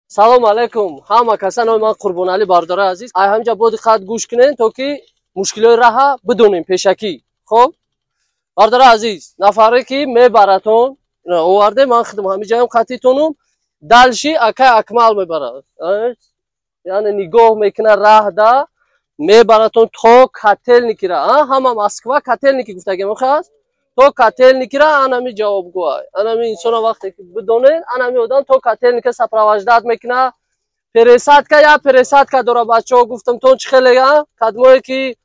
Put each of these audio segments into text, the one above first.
Салом алейкум ҳама каса. Номи ман Қурбоналӣ. Бародарои азиз, ай ҳамҷа бо диққат гӯш кунен, то ки мушкилиҳои раҳа бидонем пешакӣ. Хоб, бародарои азиз, нафаре ки мебаратон оварде, ман хидм ҳамиҷаям қатитонум. Дальше акай Акмал мебарад, яъне нигоҳ мекунад, раҳда мебаратон то Котельникира. Ҳама Москва, Котельники гуфтагем охаст, то Котельникира. Анами ҷавобгӯай, анами инсона вақте ки бидонед, анами одам то Котельника сопровождать мекунад. Пересадка, я пересадка дора, бачаҳо, гуфтам тон чӣ хеле кадмое ки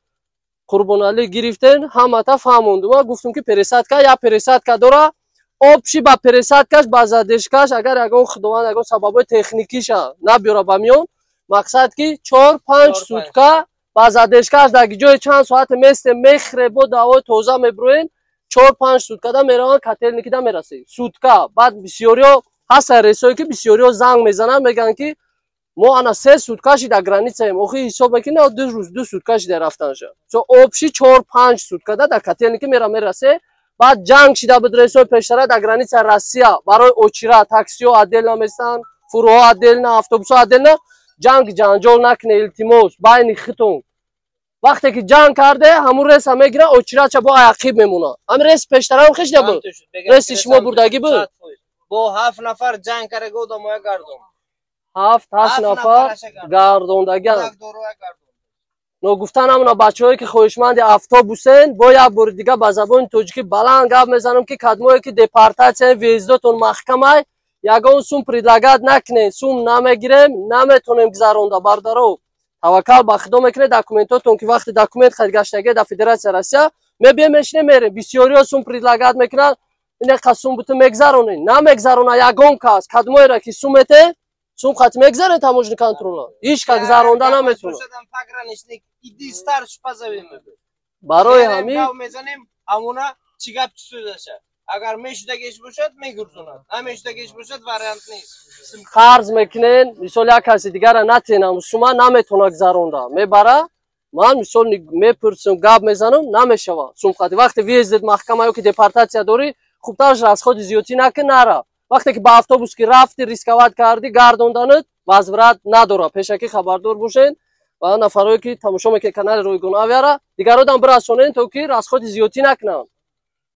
Қурбоналӣ гирифтен, ҳамата фаҳмондум. Гуфтум ки пересадка, я пересадка дора. Общий ба пересадкаш, ба задержкаш, агар ягон, худованд, ягон сабабҳои техникиша набиёра ба миён, мақсад ки 4-5 сутка ба задержкаш дар ҷои чанд соате местем, мехӯре, бо давои тоза мебуроен, 4-5 суткада мераванд, Котельникида мерасед сутка. Баъд бисёриҳо ҳастан, рейсое ки бисёриҳо занг мезананд, мегӯянд ки мо ана 3 сутка шида границаем. Охи ҳисоб мекунӣ, 2 рӯз 2 сутка шида рафтанша. So общий 4-5 суткада дар Котельники мера мерасе. Баъд ҷанг шида буд рейсҳои пештара дар границаи Россия барои очира, таксиҳо отдельно местанд, фурӯҳо отдельно, автобусҳо отдельно. Ҷанг ҷанҷол накуне, илтимос, байни хитон. Вақте ки ҷанг карде, ҳамун рейса мегирад, очирача бо аяқиб мемонад. Ҳамин рейс пештарам хеш набуд, рейси шумо бурдагӣ буд. Бо ҳафт нафар ҷанг карда, одамоя гардон. Ҳафт ҳашт нафар гардондагиан. Ногуфта намона, бачаҳое ки хоҳишманди автобусен, бо як бори дига ба забони тоҷикӣ баланд гап мезанам, ки кадмое ки депортатсия, въездотон маҳкамай, ягон сум предлагать накунед, сум намегирем, наметонем гузаронда. Бародаро, таваккал ба Худо мекунед, документотон ки вақти документ харидгаштагӣ дар Федератсия Россия, мебием, мешинем, мерем. Бисёриҳо сум предлагать мекунанд, ине сум буту мегзаронед, намегзарона ягон кас. Кадмоеро ки сум мете, сум хати мегзарен таможенный контрола, ҳеҷ ка гузаронда наметавонад. Барои ҳамин мезанем, ҳамуна чӣ гап, чӣ сӯзаша. Агар мешудагиш бошад, мегурзонад, намешудагиш бошад, вариант нест. Қарз мекунен, мисол, як каси дигара натенам, сума наметавона гузаронда мебара. Ман, мисол, мепурсам, гап мезанам, намешава сумқати. Вақте въездет маҳкама ё ки депортатсия дорӣ, хубтараш расходи зиёдтӣ накун, нара. Вақте ки ба автобус ки рафти, рисковать кардӣ, гардонданат возврат надора. Пешакӣ хабардор бошед ва нафарое ки тамошо мекунед канали Ройгон Авиара, дигародам бирасонед, то ки расходи зиёдтӣ накунанд.